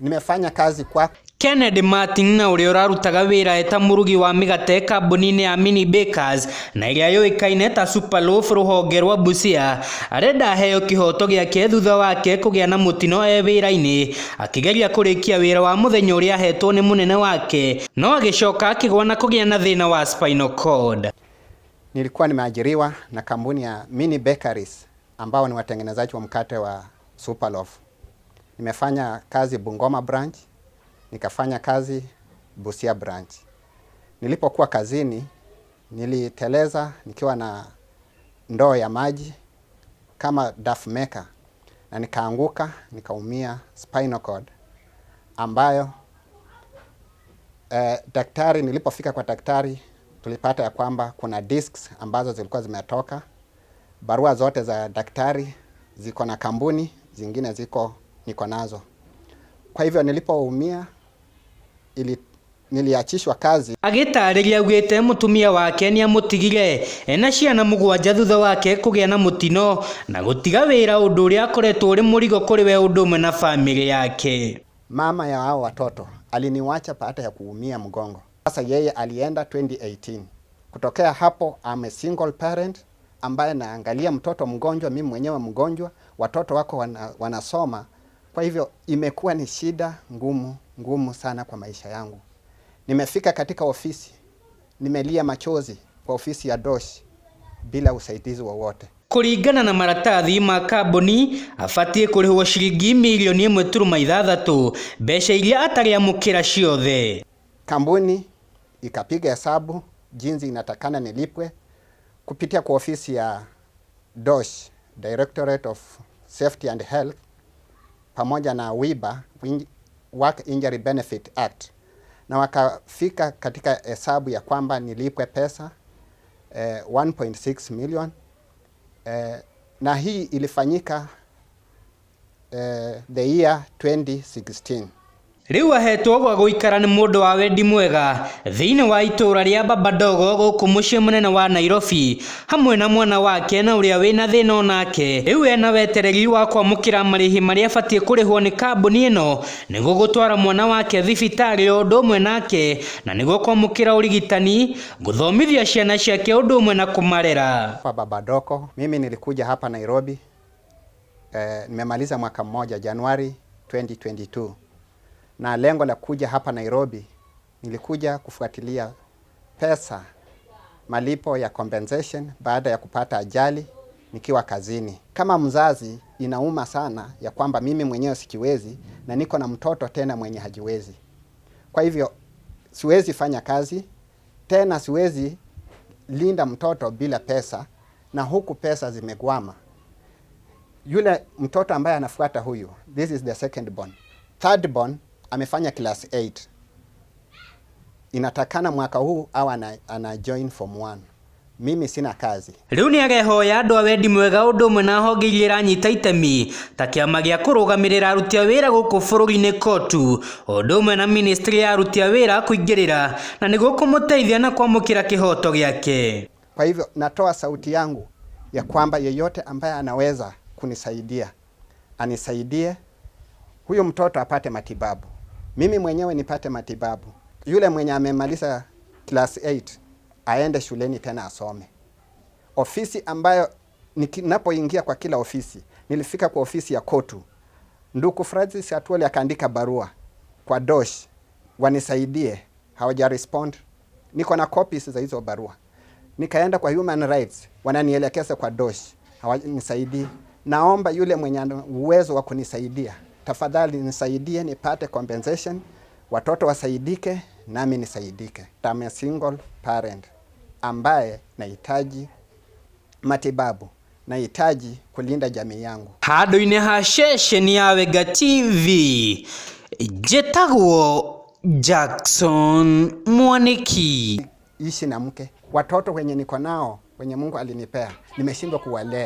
Nimefanya kazi kwa Kennedy Martin na ũrĩa ũrarutaga wĩra eta mũrugi wa mĩgate kambuni-inĩ ya Mini Bakers na ĩrĩa yũĩkaine ta Superloaf rũhonge rwa Busia, arenda aheo kĩhoto gĩake thutha wake kũgĩa na mũtino e wĩra-inĩ akĩgeria kũrĩkia wĩra wa mũthenya ũrĩa ahetwo nĩ mũnene wake, no agĩcoka akĩgwa na kũgĩa na thĩna wa spinal cord. Nilikuwa nimeajiriwa na kampuni ya Mini Bakeries ambao ni watengenezaji wa mkate wa Superloaf. Nimefanya kazi Bungoma branch, nikafanya kazi Busia branch. Nilipokuwa kazini, niliteleza nikiwa na ndoo ya maji kama dough maker na nikaanguka, nikaumia spinal cord ambayo daktari, nilipofika kwa daktari tulipata ya kwamba kuna discs ambazo zilikuwa zimetoka. Barua zote za daktari ziko na kampuni, zingine ziko niko nazo. Kwa hivyo nilipoumia niliachishwa kazi. Agĩtarĩria augĩte mũtumia wake nĩamũtigire ena ciana 7 thutha wake kũgĩa na mũtino na gũtiga wĩra, ũndũ ũrĩa akoretwo ũrĩ mũrigo kũrĩ we ũndũ ũmwe na bamĩrĩ yake. Mama ya hao watoto aliniwacha baada ya kuumia mgongo. Sasa yeye alienda 2018. Kutokea hapo I'm a single parent ambaye naangalia mtoto mgonjwa, mimi mwenyewe mgonjwa, watoto wako wanasoma. Kwa hivyo imekuwa ni shida ngumu, ngumu sana kwa maisha yangu. Nimefika katika ofisi, nimelia machozi kwa ofisi ya DOSH bila usaidizi wowote. Kũringana na maratathi ma kambuni abatiĩ kũrĩhwo ciringi mirioni 1.6, mbeca iria atarĩ amũkĩra ciothe. Kampuni ikapiga hesabu jinsi inatakana nilipwe kupitia kwa ofisi ya DOSH, Directorate of Safety and Health, pamoja na WIBA, Work Injury Benefit Act, na wakafika katika hesabu ya kwamba nilipwe pesa 1.6 million, na hii ilifanyika the year 2016. Rĩu ahetwo gwa gũikara nĩ mũndũ wa wendi mwega thĩinĩ wa itũũra rĩa Babadogo gũkũ mũciĩ mũnene wa Nairobi, hamwe na mwana wake na ũrĩa wĩna thĩna onake. Rĩu ena wetereri wa kwamũkĩra marĩhi marĩa abatiĩ kũrĩhwo nĩ kambuni ĩno nĩguo gũtwara mwana wake thibitarĩ o ũndũ ũmwe nake, na nĩguo kwamũkĩra ũrigitani, gũthomithia ciana ciake ũndũ ũmwe na kũmarera. Hapa Babadoko, mimi nilikuja hapa Nairobi, nimemaliza mwaka mmoja Januari 2022. Na lengo la kuja hapa Nairobi, nilikuja kufuatilia pesa malipo ya compensation baada ya kupata ajali nikiwa kazini. Kama mzazi inauma sana ya kwamba mimi mwenyewe sikiwezi na niko na mtoto tena mwenye hajiwezi. Kwa hivyo siwezi fanya kazi tena, siwezi linda mtoto bila pesa, na huku pesa zimegwama. Yule mtoto ambaye anafuata huyu, this is the second born. Third born amefanya class 8. Inatakana mwaka huu au ana join form 1. Mimi sina kazi. Rĩu nĩ arehoya andũ a wendi mwega ũndũ ũmwe na honge iria iranyita itemi ta kĩama gĩa kũrũgamĩrĩra aruti a wĩra gũkũ bũrũri-inĩ KOTU, ũndũ ũmwe na ministry ya aruti a wĩra kũingĩrĩra na nĩguo kũmũteithia na kwamũkĩra kĩhoto gĩake. Kwa hivyo natoa sauti yangu ya kwamba yeyote ambaye anaweza kunisaidia anisaidie, huyo mtoto apate matibabu, mimi mwenyewe nipate matibabu, yule mwenye amemaliza class 8 aende shuleni tena asome. Ofisi ambayo ninapoingia kwa kila ofisi, nilifika kwa ofisi ya KOTU, ndugu Francis Atwoli akaandika barua kwa DOSH wanisaidie, hawaja respond. Niko na copies za hizo barua. Nikaenda kwa Human Rights, wananielekeza kwa DOSH, hawanisaidii. Naomba yule mwenye uwezo wa kunisaidia, tafadhali nisaidie nipate compensation, watoto wasaidike nami nisaidike. I'm a single parent ambaye nahitaji matibabu, nahitaji kulinda jamii yangu. Handũ-inĩ ha ceceni ya Wenga TV, njĩtagwo Jackson Mwaniki. Ishi na mke, watoto wenye niko nao wenye Mungu alinipea nimeshindwa kuwalea.